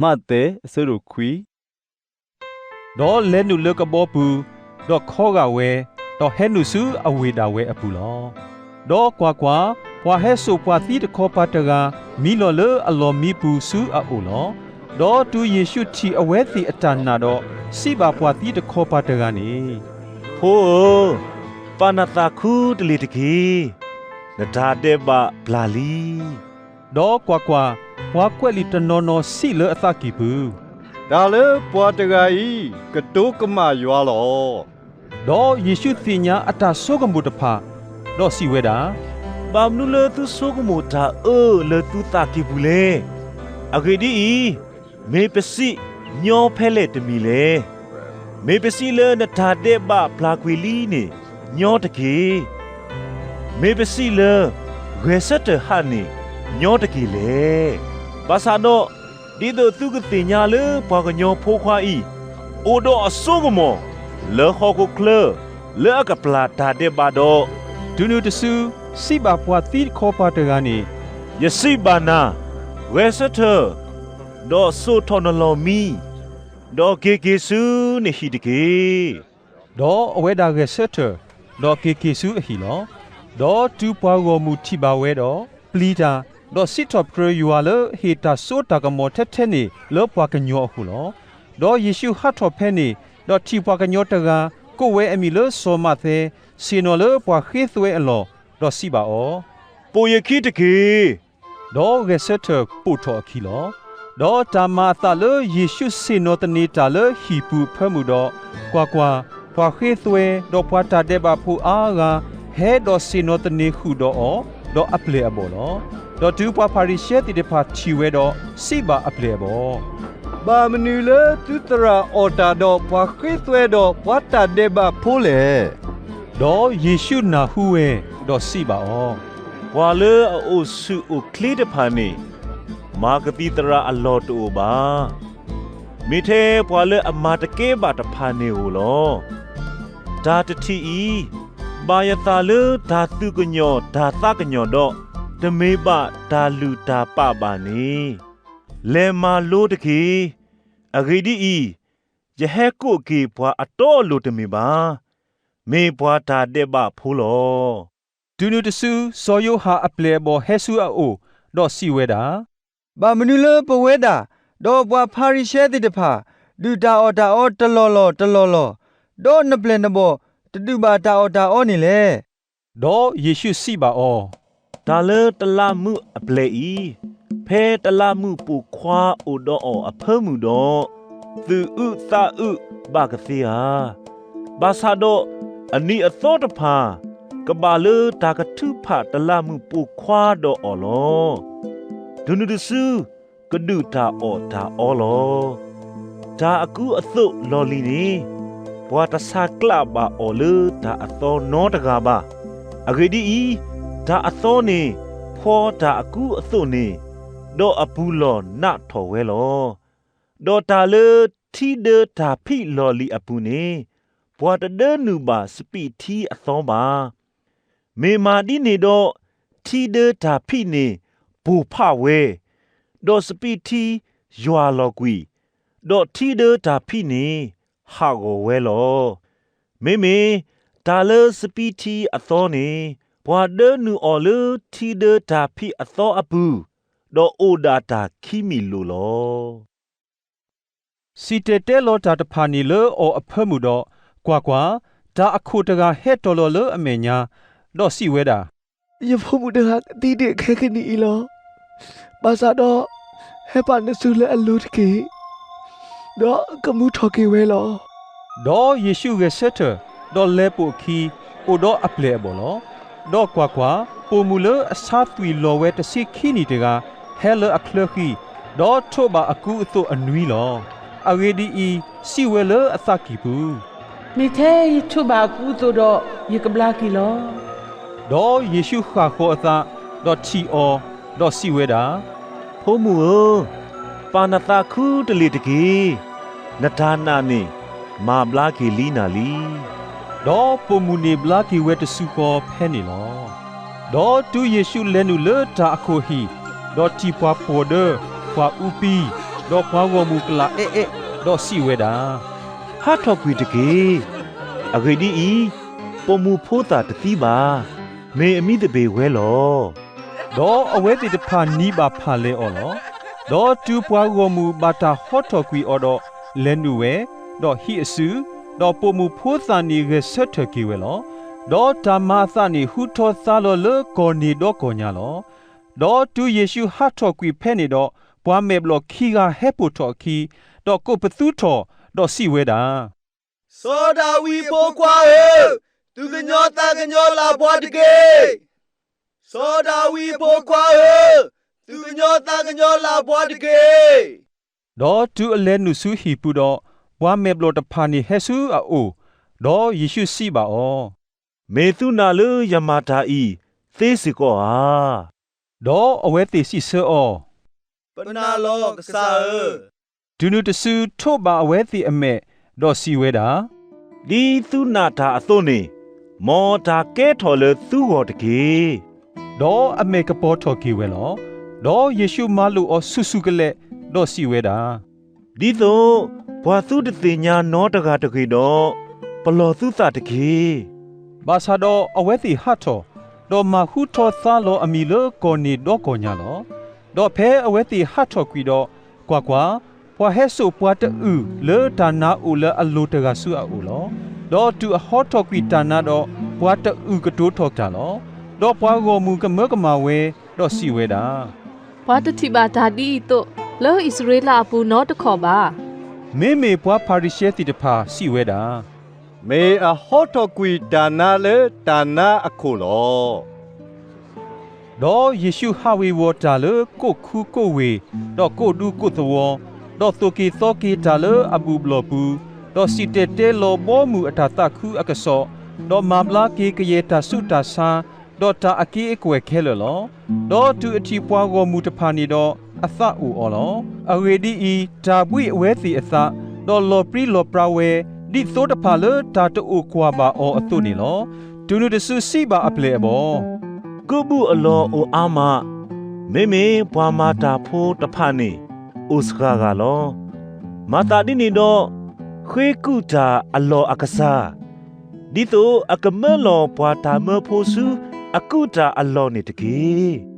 မးသဲ အဆၢဒိၣ်ခွံ ဒီးလဲၤနုာ်လၢကဘီပူၤ, ဒီးခီဂာ်ဝဲ, ဒီးဟဲနုာ်ဆူအဝ့ၢ်ဒၣ်ဝဲအပူၤလီၤ. ဒီးကွၢ်ကွၢ်, ပှၤဟဲစိာ်ပှၤသံတခီပၤတဂၤ မံလီၤလၢအလီၢ်မံပူၤဆူအအိၣ်လီၤ. ဒီးတုၤယ့ၣ်ရှူးထံၣ်အဝဲသ့ၣ်အတၢ်နာ်ဒီး, စံးဘၣ်ပှၤသံတခီပၤတဂၤန့ၣ်, ဖိဧၢ, ပာ်နသးခူတလ့ၢ်တက့ၢ်. နတၢ်ဒဲးဘးပျၢ်လံ. ဒီးကွၢ်ကွၢ်, ပှၤကွဲးလံာ်တနီၤနီၤစံးလၢအသးကံၢ်ပူၤ, တၢ်လၢပှၤတဂၤအံၤ ကတိၤကမၣ်ယွၤလီၤ. ဒီးယ့ၣ်ရှူးသ့ၣ်ညါအတၢ်ဆိကမိၣ်တဖၣ်, ဒီးစံးဝဲဒၣ်, ဘၣ်မနုၤလၢသုဆိကမိၣ်တၢ်အၢလၢသုသးကံၢ်ပူၤလဲၣ်. အဂ့ၢ်ဒ်အံၤ, မ့ၢ်ပစံးညီဖဲလဲၣ်တမံၤလဲၣ်. မ့ၢ်ပစံးလၢနတၢ်ဒဲးဘးပျၢ်ကွံာ်လံန့ၣ် ညီတက့ၢ်. မ့ၢ်ပစံးလၢ ဂဲၤဆၢထၢၣ်ဟးန့ၣ် ညီတက့ၢ်လဲၣ်. ဘၣ်ဆၣ်ဒီး ဒ်သိးသုကသ့ၣ်ညါလၢပှၤကညီဖိခွါအံၤ အိၣ်ဒီးအစိကမီၤ လၢဟီၣ်ခိၣ်ချၢ လၢအကပျၢ်တၢ်ဒဲးဘးဒီး, တုၤနုၤတစု စံးဘၣ်ပှၤသံတခီပၤတဂၤန့ၣ်, ယစံးဘၣ်နၤ, ဂဲၤဆၢထၢၣ်, ဒီးစိာ်ထီၣ်နလီၢ်မံ, ဒီးက့ၤက့ၤဆူနဟံၣ်တက့ၢ်. ဒီးအဝဲဒၣ်ဂဲၤဆၢထၢၣ်, ဒီးက့ၤက့ၤဆူအဟံၣ်လီၤ. ဒီးတုၤပှၤဂီၢ်မုၢ်ထံၣ်ဘၣ်ဝဲဒီး, ပျံၤတၢ်, ဒီးစံးထီၣ်ပတြၢၤယွၤလၢဟ့ၣ်တၢ်စိတၢ်ကမီၤထဲထဲန့ၣ် လၢပှၤကညီအဃိလီၤ. ဒီးယ့ၣ်ရှူးဟးထီၣ်ဖဲန့ၣ်, ဒီးထံၣ်ပှၤကညီတဂၤ, ကိးဝဲအမံၤလၢစီၤမးသဲ, ဆ့ၣ်နီၤလၢပှၤဃ့သွဲအလီၢ်, ဒီးစံးဘၣ်အီၤ, ပိာ်ယခံတက့ၢ်. ဒီးဂဲၤဆၢထၢၣ်ပိာ်ထီၣ်အခံလီၤ. ဒီးတၢ်မၤအသးလၢယ့ၣ်ရှူးဆ့ၣ်နီၤသန့ၤတၢ်လၢဟံၣ်ပူၤအဖၢမုၢ်ဒီး, ကွၢ်ကွၢ်, ပှၤဃ့သွဲ, ဒီးပှၤတၢ်ဒဲးဘးဖိအါဂၤ, ဟဲဒီးဆ့ၣ်နီၤသန့ၤဃုာ်ဒီးအီၤ, ဒီးအပျဲၢ်အဘီၣ်လီၤ. ဒီးတုၤပှၤဖၤရံၤၡဲသ့ၣ်တဖၣ်ထံၣ်ဝဲဒီး, စံးဘၣ်အပျဲၢ်အဘီၣ်, ဘၣ်မနုၤလၢသုသရၣ်အီၣ်တၢ်ဒီးပှၤဃ့သွဲဒီးပှၤတၢ်ဒဲးဘးဖိလဲၣ်. ဒီးယ့ၣ်ရှူးနၢ်ဟူဝဲ, ဒီးစံးဘၣ်အီၤ, ပှၤလၢအအိၣ်ဆူၣ်အိၣ်ချ့တဖၣ်န့ၣ်, မၤကသံၣ်သရၣ်အလီၢ်တအိၣ်ဘၣ်. မ့ၢ်ထဲပှၤလၢအမၤတကဲဘၣ်တဖၣ်န့ၣ်ဧိၤလီၤ. တၢ်တထံၣ်အံၤ, ဘၣ်ယသးလၢတၢ်သူၣ်ကညီၣ်တၢ်သးကညီၣ်ဒီး, တမ့ၢ်ဘၣ်တၢ်လုၢ်တၢ်ပာ်ဘၣ်န့ၣ်, လဲၤမၤလိတက့ၢ်. အဂ့ၢ်ဒ်အံၤ, ယဟဲကိးက့ၤပှၤအတီအလိၤတမ့ၢ်ဘၣ်. မ့ၢ်ပှၤတၢ်ဒဲးဘးဖိလီၤ. တုၤနုၤတစု စီၤယိၤဟၣ်အပျဲၢ်အဘီၣ်ဟဲဆူအအိၣ်, ဒီးစံးဝဲဒၣ်, ဘၣ်မနုၤလၢပဝဲဒၣ်, ဒီးပှၤဖၤရံၤၡဲသ့ၣ်တဖၣ်, ဒုၣ်တၢ်အီၣ်တၢ်အီတလီၢ်လီၢ်တလီၢ်လီၢ်, ဒီးနပျဲၢ်နဘီၣ်တဒုးဘၣ်တၢ်အီၣ်တၢ်အီန့ၣ်လဲၣ်. ဒီးယ့ၣ်ရှူးစံးဘၣ်အီၤ, တၢ်လၢတလးမူးအပျဲၢ်အံၤ, ဖဲတလးမူးပိာ်ခွါအိၣ်ဒီးအီၤအဖၢမုၢ်ဒီး, သူၣ်အုးသးအုးဘၣ်ကသ့ဧါ. ဘၣ်ဆၣ်ဒီးအနံၤအသီတဖၣ်, ကဘၣ်လၢတၢ်ကထုးဖးတလးမူးပိာ်ခွါဒီးအီၤလီၤ. တုၤနုၤတစု, ကဒုၣ်တၢ်အီၣ်တၢ်အီလီၤ. တၢ်အကူအသိးလီၢ်လံၤန့ၣ်, ပှၤတဆါကျးဘၣ်အီၤလၢတၢ်အသီနီတဂၤဘၣ်. အဂ့ၢ်ဒ်အံၤ, တၢ်အသီန့ၣ်ဖှီတၢ်အကူအသိးန့ၣ်, ဒီးအပူၤလီၢ်နးထီၣ်ဝဲလီၤ. ဒီးတၢ်လၢထံဒၢတၢ်ဖံးလီၢ်လံၤအပူၤန့ၣ်, ပှၤတဒၢနုာ်ဘၣ်စပံးထံအသီဘၣ်. မ့ၢ်မၤဒ်န့ၣ်ဒီး, ထံဒၢတၢ်ဖံးန့ၣ်ပိၢ်ဖးဝဲ, ဒီးစပံးထံယွၤလီၤကွံာ်, ဒီးထံဒၢတၢ်ဖံးန့ၣ်ဟးဂီၤဝဲလီၤ. မ့မ့ၢ်တၢ်လၢစပံးထံအသီန့ၣ်, ပှၤဒၢနုာ်အီၤလၢထံဒၢတၢ်ဖံးအသီအပူၤ, ဒီးအိၣ်ဒၣ်တၢ်ခံမံၤလိာ်လီၤ. စံၣ်တဲၤတဲလီၤတၢ်တဖၣ်န့ၣ်လၢအီၤအဖၢမုၢ်ဒီး, ကွၢ်ကွၢ်, တၢ်အခိၣ်တဂၤဟဲတီၤလီၤလၢအမဲာ်ညါ, ဒီးစံးဝဲဒၣ်, ယဖိမုၣ်တဂၤသံဒံးခဲကနံၣ်အံၤလီၤ. ဘၣ်ဆၣ်ဒီး, ဟဲပာ်နစုလၢအလိၤတက့ၢ်, ဒီးကမူထီၣ်က့ၤဝဲလီၤ. ဒီးယ့ၣ်ရှူးဂဲၤဆၢထၢၣ်, ဒီးလဲၤပိာ်အခံ, အိၣ်ဒီးအပျဲၢ်အဘီၣ်လီၤ. ဒီးကွၢ်ကွၢ်, ပိာ်မုၣ်လၢအဆါသွံၣ်လီၤဝဲတဆံခံနံၣ်တဂၤ, ဟဲလၢအချၢဃံ, ဒီးထိးဘၣ်အကူအသိးအနွံလီၤ. အဂ့ၢ်ဒ်အံၤ, စံးဝဲလၢအသးကံၢ်ပူၤ, မ့ၢ်ထဲယထိးဘၣ်အကူအသိးဒီး, ယကဘျါက့ၤလီၤ. ဒီးယ့ၣ်ရှူးဃၣ်ဃီၤအသး, ဒီးထံၣ်အီၤ, ဒီးစံးဝဲဒၣ်, ဖိမုၣ်ဧၢ, ပာ်နသးခူတလ့ၢ်တက့ၢ်. နတၢ်နာ်န့ၣ်မၤဘျါက့ၤလံနၤလံ. ဒီးပိာ်မုၣ်န့ၣ်ဘျါက့ၤဝဲတစုဃီဖဲန့ၣ်လီၤ. ဒီးတုၤယ့ၣ်ရှူးလဲၤနုာ်လၢတၢ်အခိၣ်အဟံၣ်, ဒီးထံၣ်ပှၤပှီၢ်ဒၢ, ပှၤအူပံ, ဒီးပှၤဂီၢ်မုၢ်ကလၢ်အဲၣ်အဲၣ်, ဒီးစံးဝဲဒၣ်, ဟးထီၣ်ကွံာ်တက့ၢ်. အဂ့ၢ်ဒ်အံၤ, ပိာ်မုၣ်ဖိသၣ်တသံဘၣ်. မ့ၢ်အမံသပ့ၤဝဲလီၤ. ဒီးအဝဲသ့ၣ်တဖၣ်နံၤဘၣ်ဖၣ်လဲအီၤလီၤ. ဒီးတုၤပှၤဂီၢ်မုၢ်ဘၣ်တၢ်ဟးထီၣ်ကွံာ်အီၤဒီး, လဲၤနုာ်ဝဲ, ဒီးဟံးအစု, ဒီးပိာ်မုၣ်ဖိသၣ်န့ၣ်ဂဲၤဆၢထၢၣ်က့ၤဝဲလီၤ. ဒီးတၢ်မၤအသးန့ၣ်ဟူထီၣ်သါလီၤလၢကီၢ်န့ၣ်ဒီကီၢ်ညါလီၤ. ဒီးတုၤယ့ၣ်ရှူးဟးထီၣ်ကွံာ်ဖဲန့ၣ်ဒီး, ပှၤမဲာ်ဘျီၣ်ခံဂၤဟဲပိာ်ထီၣ်အခံ, ဒီးကိးပသူထီၣ်, ဒီးစံးဝဲဒၣ်, စီၤဒၤဝံးအဖိခွါဧၢ, သူၣ်ကညီၤသးကညီၤလၢ်ပှၤတက့ၢ်. စီၤဒၤဝံးအဖိခွါဧၢ, သူၣ်ကညီၤသးကညီၤလၢ်ပှၤတက့ၢ်. ဒီးတုၤအလဲၤနုာ်ဆူဟံၣ်ပူၤဒီး, ပှၤမဲာ်ဘျီၣ်တဖၣ်န့ၣ်ဟဲဆူအအိၣ်, ဒီးယ့ၣ်ရှူးစံးဘၣ်အီၤ, မ့ၢ်သုနာ်လၢယမၤတၢ်အံၤသ့စ့ၢ်ကီးဧါ. ဒီးအဝဲသ့ၣ်စံးဆၢအီၤ, ပနာ်လီၤကစၢ်ဧၢ. တုၤနုၤတစုထိးဘၣ်အဝဲသ့ၣ်အမဲာ်, ဒီးစံးဝဲဒၣ်, ဒ်သုနာ်တၢ်အသိးန့ၣ်, မ်တၢ်ကဲထီၣ်လၢသုဂီၢ်တက့ၢ်. ဒီးအမဲာ်ကပီၤထီၣ်က့ၤဝဲလီၤ. ဒီးယ့ၣ်ရှူးမၤလိာ်အီၤဆူၣ်ဆူၣ်ကလဲာ်, ဒီးစံးဝဲဒၣ်, ဒ်သိးပှၤသုတသ့ၣ်ညါနီတဂၤတဂ့ၤဒီး, ပလီၢ်သုသးတက့ၢ်. ဘၣ်ဆၣ်ဒီးအဝဲသ့ၣ်ဟးထီၣ်, ဒီးမၤဟူထီၣ်သါလီၤအမံၤလၢကီၢ်န့ၣ်ဒီကီၢ်ညါလီၤ. ဒီးဖဲအဝဲသ့ၣ်ဟးထီၣ်ကွံာ်ဒီး, ကွၢ်ကွၢ်, ပှၤဟဲစိာ်ပှၤတအုၣ်လၢတၢ်နါအိၣ်လၢအလိၤတဂၤဆူအအိၣ်လီၤ. ဒီးတုၤအဟးထီၣ်ကွံာ်တၢ်နါဒီး, ပှၤတအုၣ်ကတိၤထီၣ်တၢ်လီၤ. ဒီးပှၤဂီၢ်မုၢ်ကမၢကမၣ်ဝဲ, ဒီးစံးဝဲဒၣ်, ပှၤတထံၣ်ဘၣ်တၢ်ဒ်အံၤအသိးလၢအံၣ်စရ့လးအပူၤနီတခီၣ်ဘၣ်. မ့မ့ၢ်ပှၤဖၤရံၤၡဲသ့ၣ်တဖၣ်စံးဝဲဒၣ်, မ့ၢ်အဟးထီၣ်ကွံာ်တၢ်နါလၢတၢ်နါအခိၣ်လီၤ. ဒီးယ့ၣ်ရှူးဟးဝ့ၤဝီၤတၢ်လၢကိၣ်ခူကိၣ်ဝ့ၢ်, ဒီးကိၣ်ဒူကိၣ်သဝီ, ဒီးသိၣ်က့ၤသီက့ၤတၢ်လၢအဘူၣ်ဘျီၣ်ပူၤ, ဒီးစံၣ်တဲၤတဲလီၤဘီမုၢ်အတၢ်သးခုအကစီၣ်, ဒီးမၤဘျါက့ၤကယဲၢ်တၢ်ဆူးတၢ်ဆါ, ဒီးတၢ်အက့အခီၣ်ခဲလၢာ်လီၤ. ဒီးတုၤအထံၣ်ပှၤဂီၢ်မုၢ်တဖၣ်န့ၣ်ဒီး, အသးအိၣ်အီၤလီၤ. အဂ့ၢ်ဒ်အံၤ, တၢ်ဘှံးအဝဲသ့ၣ်အသး, ဒီးလီၤပြံလီၤပြါဝဲ, ဒ်သိတဖၣ်လၢတၢ်တအိၣ်ကွၢ်ဘၣ်အီၤအသိးန့ၣ်လီၤ. တုၤနုၤတစုစံးဘၣ်အပျဲၢ်အဘီၣ်, ကုၢ်ဘူၣ်အလီၢ်အိၣ်အါမး, မ့မ့ၢ်ပှၤမၤတၢ်ဖိတဖၣ်န့ၣ်အိၣ်စှၤဂၤလီၤ. မၤသးဒ်န့ၣ်ဒီး, ဃ့ကုၢ်တၢ်အလီၢ်အကစၢ်, ဒ်သိးအကမၢလီၤပှၤတၢ်မၢဖိဆူအကုၢ်တၢ်အလီၢ်န့ၣ်တက့ၢ်.